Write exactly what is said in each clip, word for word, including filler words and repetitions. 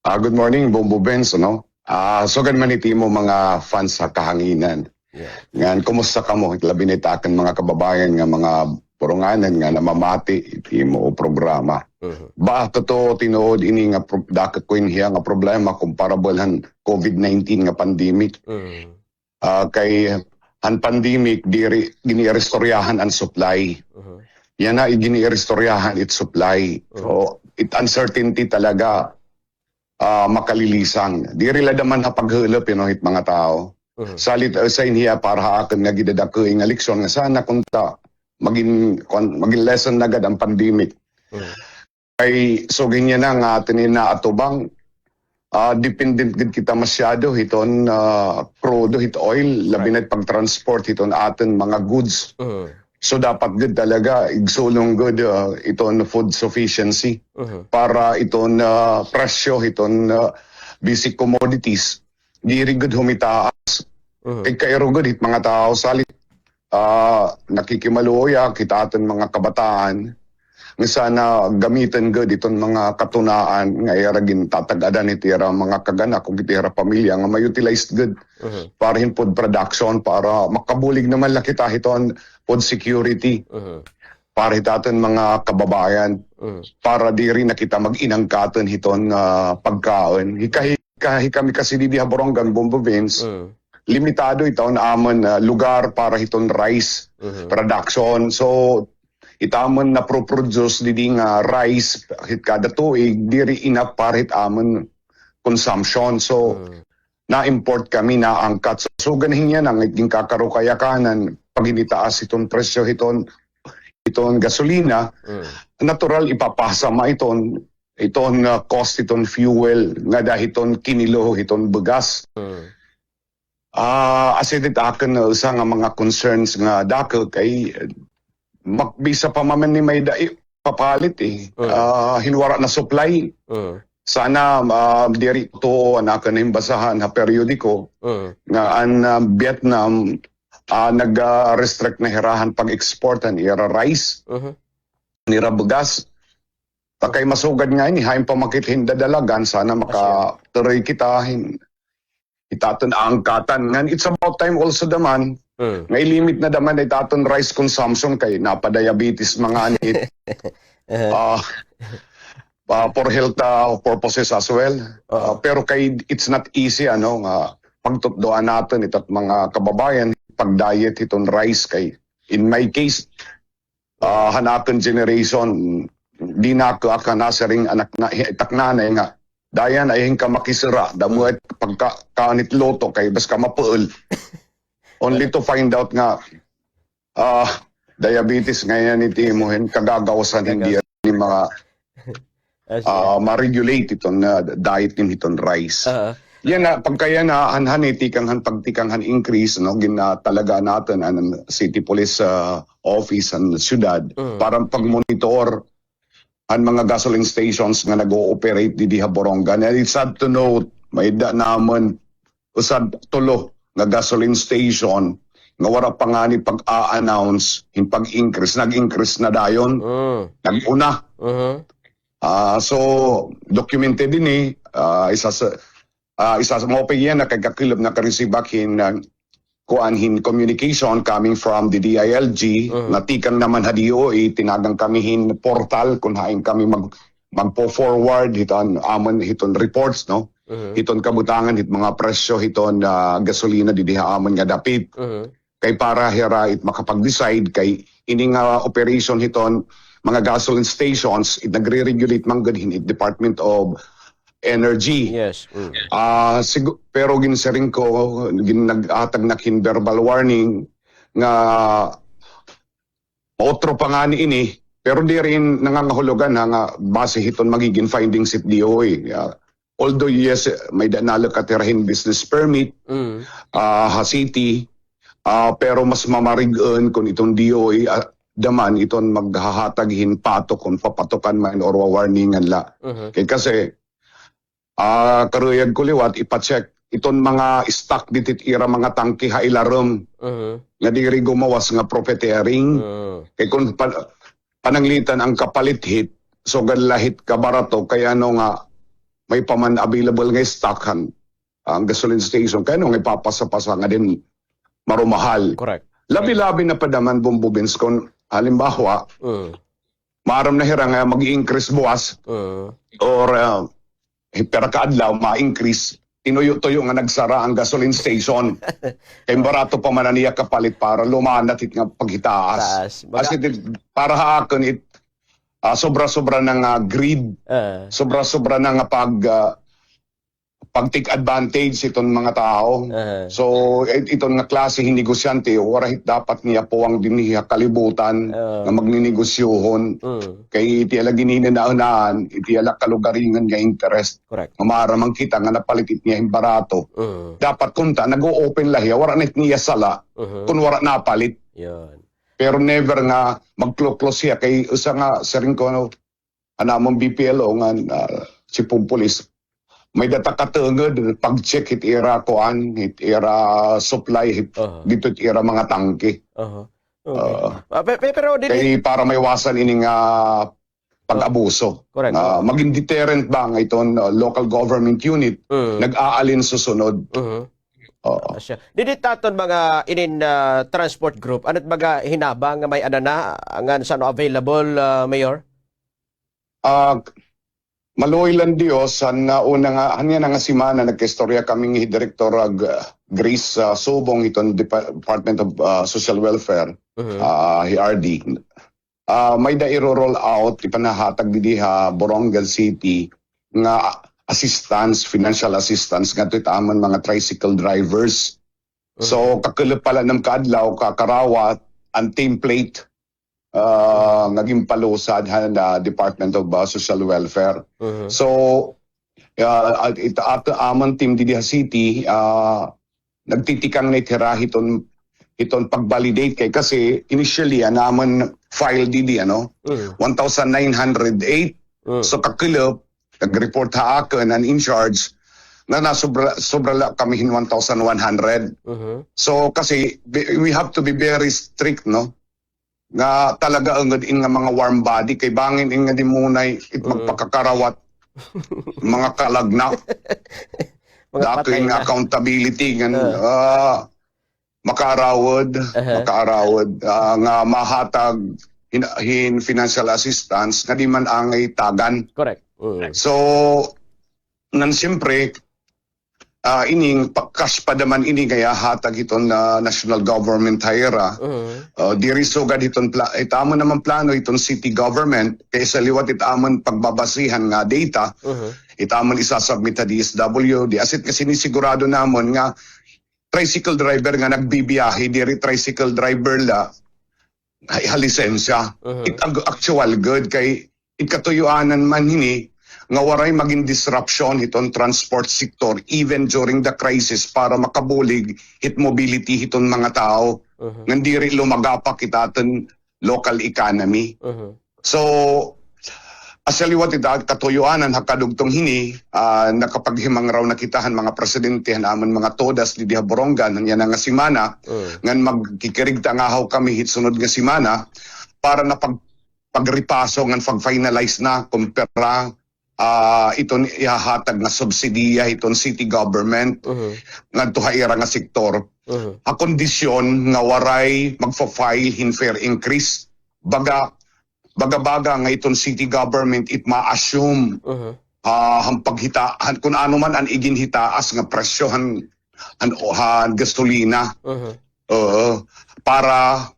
Ah, good morning, Bombo Benz, no? Ah, sugad man it imo mga fans ha kahanginan. Yeah. Ngan, kumusta kamo? Labi na it akon mga kababayan nga mga Boronganan nga namamati it imo programa. Mhm. Ba, totoo, tinuod ini nga pro-, dako ko ini hiya nga problema comparable han COVID nineteen nga pandemic. Mhm. Ah, kay han pandemic, diri, giniiristoryahan an supply. Mhm. Yana, giniiristoryahan it supply. Mhm. So, it uncertainty talaga, ah, makalilisang. Diri la daman ha paghulop, you know, it mga tawo. Mhm. Salit, ah, usa ini hiya para ha akon nga gidadakoy nga leksyon nga sana kunta magin, kon, magin lesson na gad an pandemic. Mhm. Kay sugad yana nga aton ini naatubang, ah, dependent gud kita masyado hiton, ah, krudo, hit oil, labi na it pag-transport hiton aton mga goods. Mhm. So, dapat gud talaga igsulong gud, ah, iton food sufficiency Mhm. para iton, ah, presyo hiton, ah, basic commodities diri gud humitaas. Mhm. Kay kairo gud hit mga tawo salit, ah, nakikimaluoy ak hit aton mga kabataan nga sana gamiton gud iton mga katunaan nga ira gintatag-adan hit ira mga kag-anak o hit ira pamilya nga ma-utilize gud Mhm. para hin food production, para makabulig naman la kita hiton food security Mhm. para hit aton mga kababayan, Mhm. para diri na kita mag-inangkaton hiton, ah, pagkaon. Hikahi-, hikahi kami kasi didi ha Borongan, Bombo Vince, Mhm. limitado iton amon, ah, lugar para hiton rice Mhm. production. So, it amon naproproduce didi nga rice hit kada tuig, diri enough para hit amon consumption. So, Mhm. na-import kami, naangkat. So, sugad hin yana nga ginkakaro kay akanan, paghinitaas hiton presyo hiton, hiton gasolina, Mhm. natural ipapasama iton, iton, ah, cost hiton fuel ngada hiton kinilo hiton bugas. Mhm. Ah, asya it akon nga usa nga mga concerns nga dako kay, eh, mak-, bisan pa man ini may-ada, eh, papalit, eh. Mm. Ah, hin wara na supply. Mm. Sana, ah, diri totoo an akon nahimbasahan ha periodiko Mm. nga an, ah, Vietnam, ah, nag, ah, restrict na hira han pag-export han ira rice, Mhm. han ira bugas. Ta kay masugad nga ini, hain pa man kita hin dadalagan, sana makatuloy kita hin it aton angkatan. Ngan it's about time also daman, Mm. nga i-limit na daman it aton rice consumption kay napa-diabetes mga anit. Uh-huh. Ah, ah, for health, ah, purposes as well. Uh-huh. Ah, pero kay it's not easy, ano, nga pagtutdoan naton it at mga kababayan, pag-diet hiton rice kay, in my case, ah, han akon generation, di na ako aka nasiring anak na, it ak nanay nga, "Dayan, ayaw hin ka makisira, damo it pagka-, kaon it luto, kay bas ka mapuol." Only to find out nga, ah, diabetes ngay-an it imo hin kagagawsan, hindi Kagawas. Ni mga Ah, sige. Ah, ma-regulate iton, ah, diet nim hiton rice. Ah. Yana, pagka yana, han, han, eh, tikang han, pagtikang han increase, no, ginatalaga naton an city police, ah, office han syudad Mm. para pag-monitor han mga gasoline stations nga nag-ooperate didi ha Borongan. And it's sad to note, may-ada namon usab tulo nga gasoline station nga wara pa ngani pag-a-announce hin pag-increase, nag-increase na dayon. Mm. Nag-una. Mhm. Ah, so, documented ini, ah, isa sa, ah, isa sa, mao pa yana kay kakulop naka-receive ak hin, ah, kuan hin communication coming from the D I L G, Mhm. nga tikang naman ha D O E, tinagan kami hin portal kun hain kami mag-, magpo-forward hiton amon hiton reports, no? Mhm. Hiton kabutangan hit mga presyo hiton, ah, gasolina didi ha amon nga dapit. Mhm. Kay para hira it makapag-decide kay ini nga operation hiton mga gasoline stations, it nagre-regulate man gud hin it Department of Energy. Yes. Mm. Ah, sigu-, pero ginsiring ko, gin-, nag-atag na hin verbal warning nga mautro pa ngani ini, pero diri nangangahulugan ha nga base hiton magigin findings hit D O E. Ah, although, yes, may-ada nalukat hira hin business permit, Mm. ah, ha city, ah, pero mas mamarig-on kun iton D O E, ah, daman iton maghahatag hin patok kun papatokan man or wawarningan la. Mhm. Kay kasi, ah, karuyag ko liwat ipa-check iton mga stock didi hit ira mga tangke ha ilarom Mhm. nga diri gumawas nga profiteering. Mhm. Kay kun pa-, pananglitan an kapalit hit, sugad la hit kabarato, kay ano nga, may pa man available nga stock han, ang gasoline station. Kay ano nga ipapasa-pasa nga din marumahal. Correct. Labi-labi na pa daman, Bombo Vince, kon halimbawa, Mm. maaram na hira nga mag-increase buwas, Mm. or, ah, pira ka adlaw, ma-increase. Tinuyo-tuyo nga nagsara ang gasoline station. Kay barato pa man an iya kapalit para lumanat it nga paghitaas. Taas. Baga As it, para ha akon, it, ah, sobra-sobra na nga greed. Ah. Sobra-sobra na nga pag, ah, pag-take advantage iton mga tao. Aha. So, it-, iton nga klase hin negosyante, wara hit dapat niya puwang dinhi ha kalibutan Ah. nga magninegosyohon. Mm. Kay iti la ginhinanahunaan, iti la kalugaringon nga interest. Correct. Nga maaram man kita nga napalit it niya hin barato. Mm. Dapat kunta, nag-o-open la hiya, wara na it niya sala, Mhm. kun wara napalit. Yun. Pero never nga mag-close-close hiya. Kay usa nga, siring ko, ano, an amon B P L O nga, ah, chief of police, may-ada ta katungod pag-check hit ira kuan, hit ira supply, hit, Aha. didto hit ira mga tangke. Aha. Okay. Ah, Ah, pe-, pe-, pero dili kay para maiwasan ini nga pag-abuso. Correct. Ah, Oo. maging deterrent ba nga iton, ah, local government unit Mm. nag-aalin susunod? Mhm. Oo. Ah, siya. Didi ta aton mga inin, ah, transport group, ano it mga hinabang nga may-ada na, ngan san-o available, ah, Mayor? Ah, maluoy la an Dios, han, ah, una nga, han yana nga semana, nagkaistorya kami ni Director, ah, G-, Grace, ah, Subong, hiton Depa-, Department of, ah, Social Welfare, Mhm. ah, hi R D. Ah, may-ada iro-roll out, ipanahatag didi ha Borongan City, nga assistance, financial assistance, ngadto hit amon mga tricycle drivers. So, Mhm. kakulop pa la nam kaadlaw, kakarawat, an template, ah, nga ginpalusad han, ah, Department of, ah, Social Welfare. Mhm. So, ah, it-, it-, at-, amon team didi ha city, ah, nagtitikang na it hira hiton, hiton pag-validate kay kasi initially, an amon file didi, ano, Mm. one thousand nine hundred eight. Mm. So, kakulop, nag-report ha akon an in-charge nga nasobra, sobra la kami hin one thousand one hundred. Mhm. So, kasi, be-, we have to be very strict, no? Nga talaga ungod in nga mga warm body, kay bangin in nga dimunay, it Mm. magpakakarawat, mga kalagnak. Mga Dako patay in na. accountability, ngan, Ah. ah, makaarawod, Aha. makaarawod, ah, nga mahatag hin, hin financial assistance nga di man angay tagan. Correct. Mm. So, ngan siyempre, ah, ining pa-, cash pa daman ini nga ihahatag hiton, ah, national government ha ira. Mhm. Ah, diri sugad hiton pla-, it amon naman plano hiton city government, kay sa liwat it amon pagbabasihan nga data, Mhm. it amon isasubmit ha D S W D. Asya it nga sinisigurado namon nga tricycle driver nga nagbibiyahe, diri tricycle driver la, hay, ha lisensya. Mhm. It ag-, actual good kay it katuyoanan man hini nga waray magin disruption hiton transport sector even during the crisis para makabulig hit mobility hiton mga tawo Mhm. ngan diri lumagapak it aton local economy. Mhm. So, asya liwat it katuyoanan ha kadugtong hini, ah, nakapaghimangaraw na kita han mga presidente han amon mga TODAs didi ha Borongan han yana nga semana, Mm. ngan magkikirigta ngahaw kami hit sunod nga semana para na pag-, pagrepaso ngan pag-finalize na kon pira, ah, iton ihahatag nga subsidiya hiton city government Mhm. ngadto ha ira nga sektor. Mhm. Ha kondisyon nga waray magfa-file hin fare increase. Baga, baga-baga nga iton city government it ma-assume, Mhm. ah, han paghita-, han, kun ano man an iginhitaas nga presyo han, han, han gasolina. Mhm. Oo. Para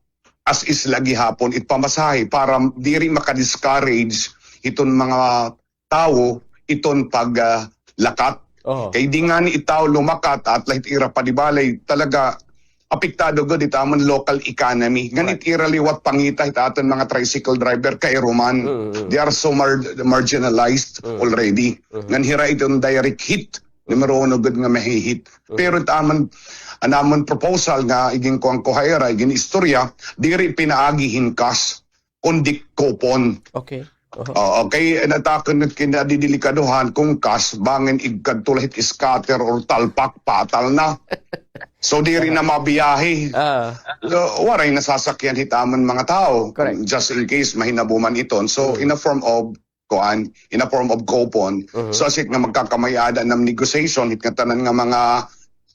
as is la gihapon it pamasahe, para diri maka-discourage hiton mga tawo iton pag, ah, lakat. Oho. Kay di ngani it tawo lumakat, at la hit ira panibalay, talaga apektado gud it amon local economy. Ngan Correct. it ira liwat pangita hit aton mga tricycle driver, kairuman. Mm, mm. They are so mar-, marginalized Mm. already. Mm. Ngan hira iton direct hit. Numero uno gud nga mahi-hit. Mm. Pero it amon, an amon proposal nga iginkuan ko ha ira, igin-istorya, diri pinaagi hin cash, kundi coupon. Okay. Oho. Oo, kay natakon na kinadidilikaduhan kung cash, bangin igkadto la hit scatter or talpak, patal na. So, diri na mabiyahe. Ah. So, waray na sasakyan hit amon mga tawo. Correct. Just in case, mahinabo man iton. So, Mm. in a form of kuan, in a form of coupon. Mhm. So, asya it nga magkakamay-ada nam negotiation, hit ngatanan nga mga,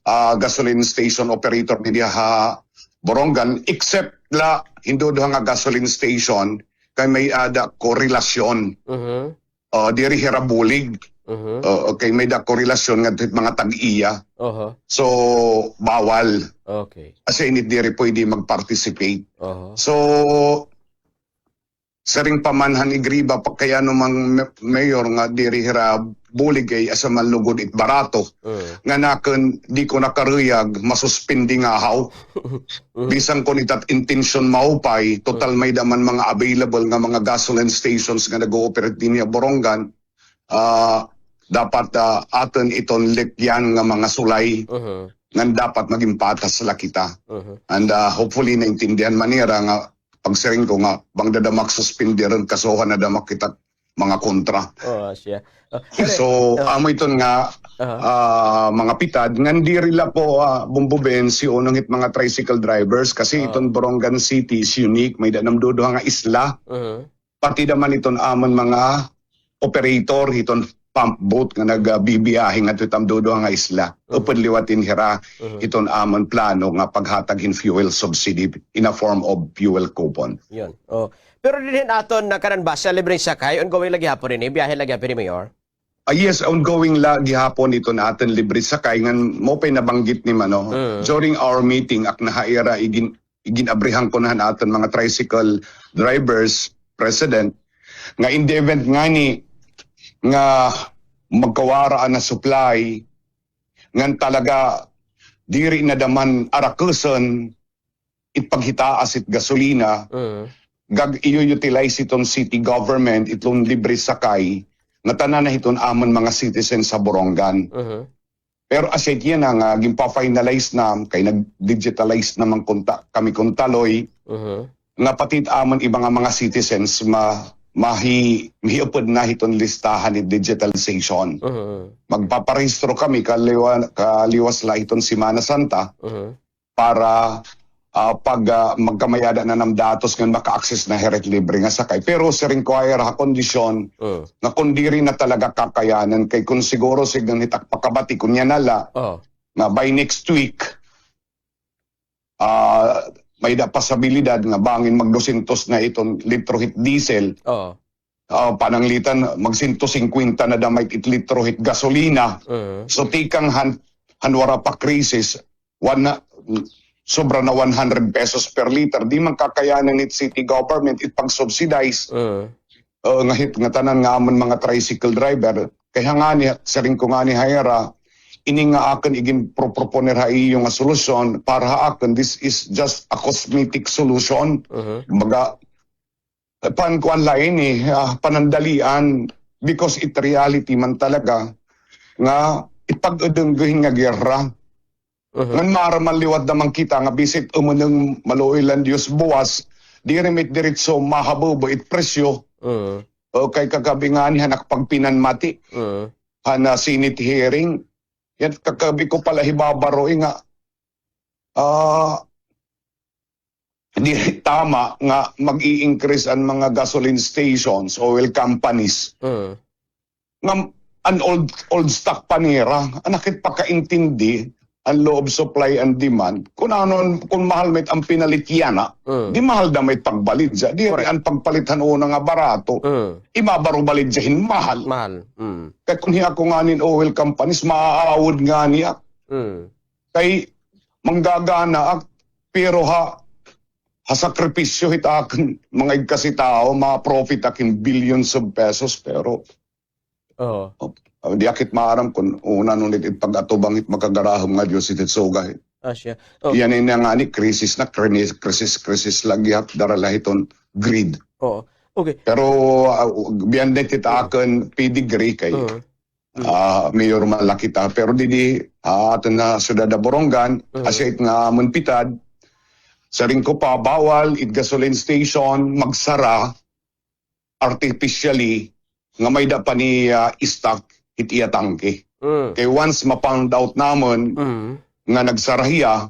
ah, gasoline station operator didi ha Borongan, except la hin duduha nga gasoline station, kay may-ada korelasyon. Mhm. O, diri hira bulig. Mhm. O, okay, may-ada korelasyon ngadto hit mga tag-iya. Oho. So, bawal. Okay. Asya ini diri pwede mag-participate. Oho. So, siring pa man han Igriba, pa kay ano man, ma-, mayor, nga diri hira bulig kay asya man lugod it barato. Mm. Ngan akon, di ko nakaruyag, masuspindi ngahaw. Mhm. Bisan kon it at intensyon maupay, total may-ada man mga available nga mga gasoline stations nga nag-ooperate dinhi ha Borongan, ah, dapat, ah, aton iton likyan nga mga sulay, mhm, ngan dapat magin patas la kita. Mhm. And, ah, hopefully, naintindihan man nira nga pagsiring ko nga, bangda da makasuspindi ron, kasuhan na da makita mga kontra. Oh, siya. Oh, so, oh, amo iton nga, aha, ah, mga pitad, ngan diri la po, ah, Bombo Ben, si unong hit mga tricycle drivers, kasi, oh, iton Borongan City is unique, may-ada nam duduha nga isla. Mhm. Pati naman iton amon mga operator, hiton pump boat nga nagbibiyahe ngadto hit am duduha nga isla. Mhm. Upod liwat in hira, mhm, hiton amon plano nga paghatag hin fuel subsidy in a form of fuel coupon. Yun. Oh. Pero dinhi ha aton nga kanan bus, libreng sakay, ongoing la gihapon ini, biyahe la gihapon ini, Mayor? Ah, yes, ongoing la gihapon iton aton libre sakay ngan mao pay nabanggit ni Mano. Mm. During our meeting, ak na ha ira igin-, igin-abrihan ko na han aton mga tricycle drivers, president, nga in the event ngani nga magkawara an supply, ngan talaga diri na da man arakuson it paghitaas it gasolina, mm, gag-i-utilize iton city government, iton libre sakay, nga tanan na hiton amon mga citizens sa Borongan. Mhm. Pero asya it yana nga ginpa-finalize na, kay nag-digitalize naman kunta-, kami kun taloy, mhm, nga pati it amon iba nga mga citizens ma-, mahi-, mahiupod na hiton listahan it digitalization. Mhm. Magpaparehistro kami kaliwa-, kaliwas la hiton Semana Santa. Mhm. Para, ah, pag, ah, magkamay-ada na nam datos ngan maka-access na hira hit libre nga sakay. Pero siring ko ha ira ha kondisyon, mm, nga kon diri na talaga kakayanan, kay kon siguro siring hit ak pakabati, kon yana la, oh, nga by next week, ah, may-ada posibilidad nga bangin mag-dosyentos na iton litro hit diesel. Oh. Ah, pananglitan, mag-sento singkwenta na da may it litro hit gasolina. Mhm. So, tikang han, han wara pa krisis, wan na, sobra na one hundred pesos per liter. Di man kakayanan it city government it pag-subsidize. Mhm. Ah, nga hit, nga tanan nga amon mga tricycle driver. Kay ha ngani, siring ko ngani ha ira, ini nga akon igin-proponer ha iyo nga solusyon, para ha akon, this is just a cosmetic solution. Mhm. Baga, pan-kuan la ini, ah, panandalian, because it reality man talaga nga ipag-udunggo hin nga giyera. Mhm. Ngan maaram man liwat naman kita nga bisan it umunong maluoy la an Diyos buwas, diri man it diretso mahabubo it presyo. Mhm. O kay kagab-i ngani han ak pagpinanmati, mhm, han, ah, Senate hearing, yana kagab-i ko pala hibabaroy nga, ah, diri tama nga mag-i-increase an mga gasoline stations, oil companies. Mm. Nga an old, old stock pa nira, an ak it pakaintindi, an law of supply and demand, kun ano, kun mahal man it an pinalit yana, mm, di mahal da man it pagbalidya. Diri, correct, an pagpalit han una nga barato, mm, imabaro balidya hin mahal. Mahal. Mm. Kay kun hi ako ngani hin oil companies, maaawod ngani ak. Mm. Kay manggagana ak, pero ha, ha sakripisyo hit akon mga igkasi tawo, ma-profit ak hin billions of pesos, pero, oo, oh, di ak it maaram kun una nuon it pag-atubang hit makagarahom nga Diyos hit suga hit. Ah, siya. Oh. Yana ngani, krisis na, krisis, krisis, krisis lagi hap, dara la hiton greed. Oo. Okay. Pero, ah, beyond that, it akon pedigree kay, mm, ah, mayor man la kita. Pero didi, ah, aton nga syudad ha Borongan, mm, asya it nga amon pitad, siring ko pa, bawal it gasoline station magsara artificially nga may-ada pa niya, ah, stock hit iya tangke. Mm. Kay once ma-found out namon, mm, nga nagsara hiya,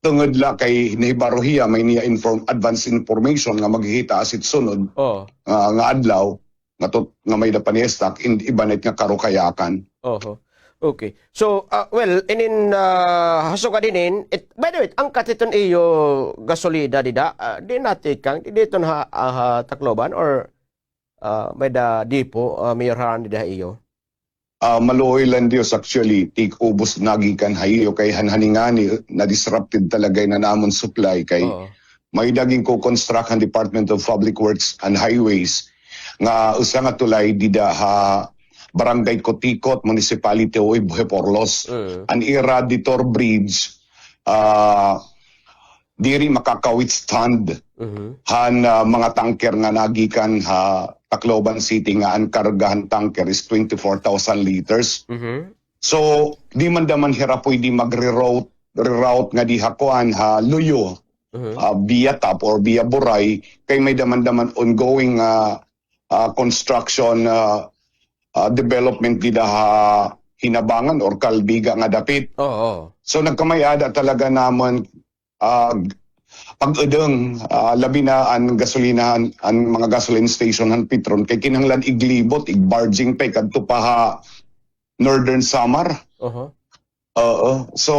tungod la kay nahibaro hiya, may niya inform-, advance information nga maghihitaas it sunod, oo, nga, nga adlaw. nga tut-, nga may-ada pa niya stock, in, iba na it nga karo kayakan. Oho. Okay. So, ah, well, inin, ah, ha sugad hinin, it, by the way, an kahiton iyo gasolina dida, ah, di natikang, di didto ha, ah, ha Tacloban or, ah, may-ada depo, ah, Mayor, harani dida ha iyo? Ah, maluoy la an Diyos, actually, tik-ubos nagikan ha iyo kay han-, haningani, na-disrupted talaga ini an amon supply kay Oo. may-ada ginko-construct han Department of Public Works and Highways nga usa nga tulay dida ha Barangay Coticot, Municipality of Giporlos. Mm. An ira detour bridge, ah, diri makaka-withstand Mhm. han, ah, mga tanker nga nagikan ha Tacloban City nga an karga han tanker is twenty-four thousand liters. Mhm. So, di man daman hira pwede mag-reroute, reroute ngadi ha kuan, ha luyo, Mhm. ah, via Tap or via Buray, kay may-ada man daman ongoing, ah, ah, construction, ah, ah, development dida ha Hinabangan or Calbiga nga dapit. Oo. So, nagkamay-ada talaga namon, ah, pag-udong, ah, labi na an gasolinahan, an mga gasoline station han Petron, kay kinahanglan iglibot, ig-barging pa, ikadto pa ha Northern Samar. Aha. Oo. So,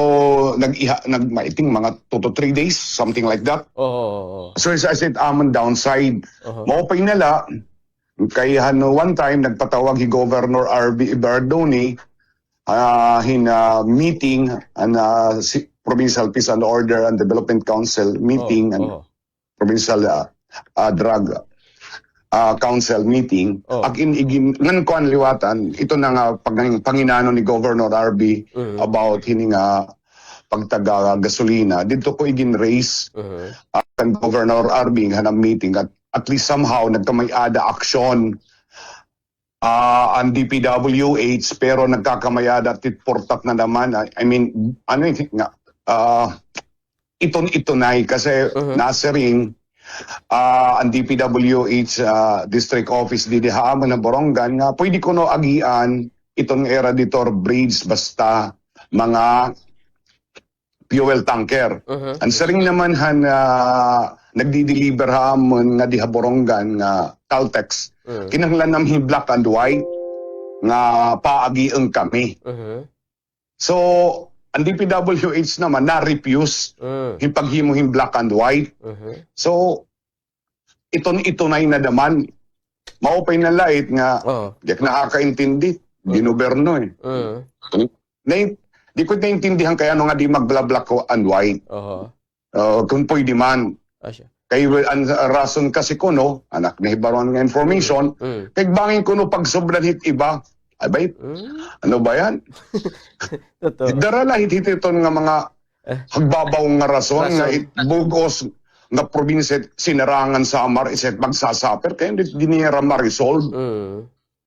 nag-iha, nag-, I think mga two to three days, something like that. Oo, oo, oo. So, as I said, amon downside. Aha. Maupay na la, kay han one time, nagpatawag hi Governor R B Evardone, ah, hin, ah, meeting, an, ah, si-, Provincial Peace and Order and Development Council meeting, Oo, an oo. Provincial, ah, ah, Drug, ah, Council meeting, Oh. ak in igin-, ngan kuan liwatan, ito na nga pag-, panginanon ni Governor R B Mm. about hini nga pagtaga gasolina. Didto ko igin-raise, Mhm. ah, kan Governor R B han meeting at, at least somehow nagkamay-ada aksyon, ah, an D P W H, pero nagkakamay-ada tit purtat na naman. I, I mean, ano eh, nga, ah, iton-itonay kasi Mhm. nasiring, ah, an D P W H, ah, district office didi ha amon ha Borongan nga pwede kuno agian iton nga ira detour bridge basta mga fuel tanker. Mhm. An siring naman han, ah, nagdi-deliver ha amon ngadi ha Borongan nga Caltex, Mhm. kinahanglan namon hin black and white nga paagion kami. Mhm. So, an D P W H naman na-refuse Mm. hin paghimo hin black and white. Mhm. So, iton-itonay na daman. Maupay na la it nga, Oo. di ak nakakaintindi. Mm. Ginoberno eh. Mm. Na, di ko naintindihan kay ano nga di mag-bla-, black and white. Oho. Ah, kung pwede man. Ah, siya. Kay, well, an rason kasi kuno, an ak nahibaroan nga information, Mm. kay bangin kuno pagsobran hit iba. Ay, bay, Mm. ano ba yan? Totoo. Dara la hit, hit iton nga mga Eh. hagbabaw nga rason nga Rason. it-, bug-os nga probinsya it sinarangan Samar, is it magsasaper, kay hindi, di nira ma-resolve. Mm.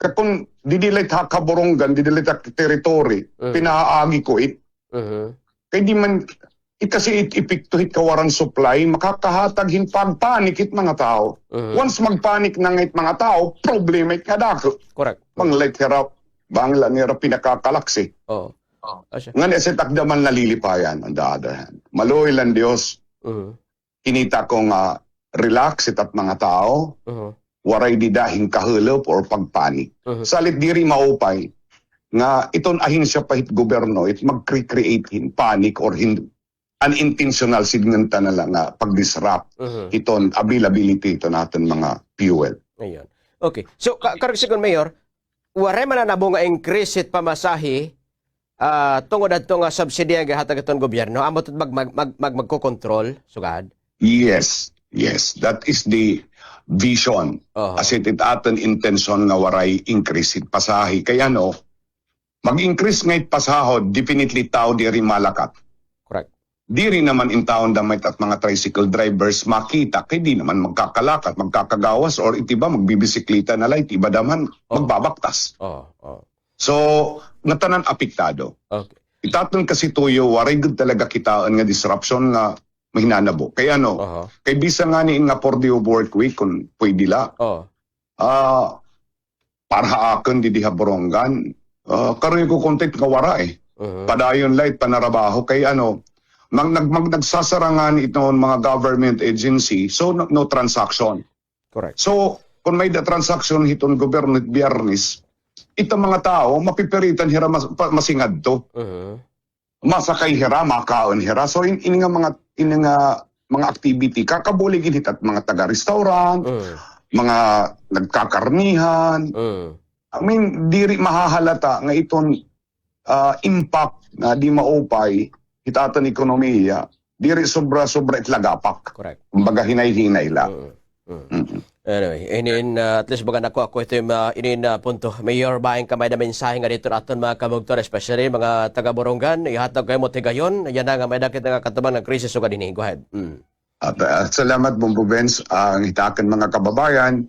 Kay kun didi la it ha Borongan, didi la it ha territory, Mm. pinahaagi ko it. Mhm. Kay di man, it kasi it epekto hit kawaran supply, makakahatag hin pagpanik hit mga tawo. Mhm. Once magpanik na nga it mga tawo, problema it nga dako. Correct. Bangin la it hira, bangin la nira pinakakalaksi. Oo. Ah, siya. Ngan it takda man nalilipayan, on the other hand. Maluoy la an Diyos. Mhm. Kinita ko nga relax it at mga tawo, Mhm. waray dida hin kahulop or pagpanik. Mhm. Salit diri maupay nga iton ahensya pa hit gobyerno, it mag-cre-create hin panic or hin unintentional, sidngon ta na la nga pag-disrupt Mhm. hiton availability hiton aton mga fuel. Ayun. Okay. So, ka-, karuyag sidngon, Mayor, waray man nanabo nga increase hit pamasahe, ah, tungod hadto nga subsidy nga gihatag hiton gobyerno, amo ito mag-, mag-, mag-, mag-, magkokontrol, sugad? Yes, yes. That is the vision. Oho. As it, it aton intention nga waray increase hit pasahe. Kay ano, mag-increase nga it pasahod, definitely tawo diri malakat. Correct. Diri naman in town damay it mga tricycle drivers makita, kay di naman magkakalakat, magkakagawas, or it iba, magbibisiklita na la, it iba daman, Oo. magbabaktas. Oo, oo. So, ngatanan apektado. Okay. It aton kasi tuyo, waray gud talaga kitaon nga disruption nga mahinanabo. Kay ano, Aha. kay bisan ngani nga four day of work week, kun pwede la. Oo. Ah, para ha akon didi ha Borongan, ah, karuyag ko kuntit nga wara eh. Mhm. Padayon la it panarabaho kay ano, mag-, nag-, mag-, nagsasara ngani iton mga government agency, so no, no transaction. Correct. So, kon may-ada transaksyon hiton gobyerno hit Biyernes, ita mga tawo, mapipiritan hira mas-, pa-, masingadto. Mhm. Masakay hira, makaon hira. So, in-, ini nga mga, ini nga mga activity, kakabulig ini hit mga taga-restaurant, Mm. mga nagkakarnihan. Mm. I mean, diri mahahalata nga iton, ah, impact nga di maupay hit aton ekonomiya, diri sobra-sobra it lagapak. Correct. Kumbaga, hinay-hinay la. Mm. Mm. Mm. Anyway, inin, ah, at least baga nakuha ko ito yung, ah, inin, ah, punto. Mayor, bangin ka may-ada mensahe nga dito aton mga kabugtor, especially mga taga Borongan, ihatag kamo higayon, yana nga may-ada kita nga katabang nga krisis sugad dinhi. Go ahead. Mm. At, ah, salamat, Bombo Benz. Ah, an hit akon mga kababayan,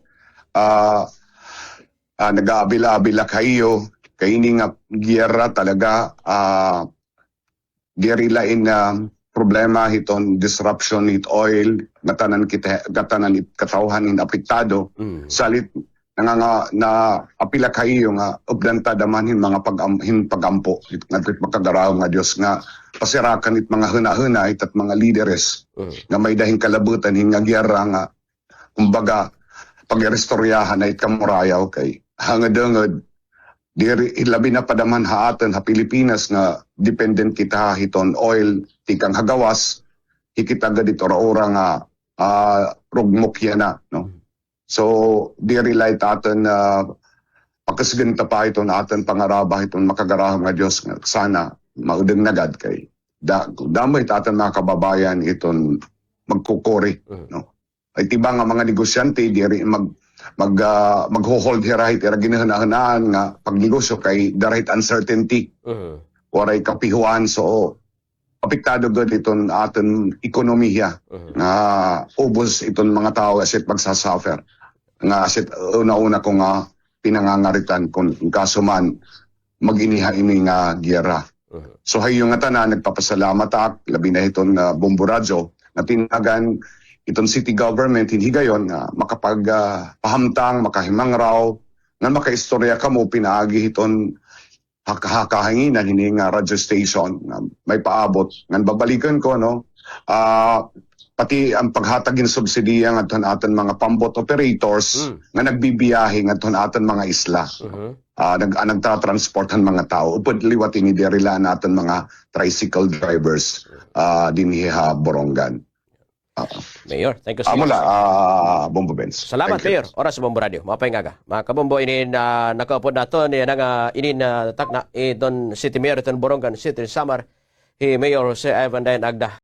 ah, ah, nag-aabila-abila kayo, kay ini nga giyera talaga, ah, diri la in, ah, problema hiton disruption hit oil, ngatanan kita, ngatanan it katawhan in apektado. Mm. Salit, nanganga-, naapila kayo nga updan ta daman hin mga pag-am-, hin pag-ampo, ngadto hit makagarahom nga Dios nga pasirakan it mga huna-huna, hit at mga lideres, Mm. nga may-ada hin kalabutan hin nga giyera nga kumbaga, pag-iristoryahan na it kamurayaw kay hangad-hangad, diri, labi na pa daman ha aton ha Pilipinas nga dependent kita hiton oil tikang ha gawas, hi kita gad it ura-ura nga, ah, rugmok yana, no? So, diri la it aton, ah, pakasgan ta pa hiton aton pangaraba hiton makagarahom nga Dios nga sana maudong na gad kay da-, damo it aton mga kababayan iton magkukuri, Mhm. no? Ay, it iba nga mga negosyante, diri mag-, mag-, ah, magho-hold hira hit ira ginahunahunaan nga pagnegosyo kay dara hit uncertainty. Mhm. Waray kapihuan, so apektado gud iton aton ekonomiya Mhm. nga ubos iton mga tawo asit magsasuffer. Nga asit una-una ko nga pinangangaritan kon kaso man mag-iniha ini nga giyera. Mhm. So, ha iyo ngatanan, nagpapasalamat ak, labi na hiton, ah, Bombo Radyo, nga tinagan iton city government hin higayon nga makapag, ah, pahamtang, makahimangraw, nga makaistorya kamo pinaagi hiton haka-, hakahanginan hini nga radyo station nga may paabot. Ngan babalikon ko, no, ah, pati an paghatag hin subsidiya ngadto han aton mga pambot operators Mm. nga nagbibiyahe ngadto han aton mga isla. Mhm. Ah, nag-, ah, nagtatransport han mga tawo. Upod liwat ini diri la an aton mga tricycle drivers, ah, dinhi ha Borongan. Ah. Mayor, thank you so Amo much. la, ah, Bombo Benz. Salamat, Thank you. Mayor. Oras sa Bombo Radio. Maupay nga aga. Mga kabombo, inin, ah, nakaupod naton yana nga, inin, ah, takna, iton City Mayor, iton Borongan City, Samar, hi Mayor Jose Ivan Dayan Agda.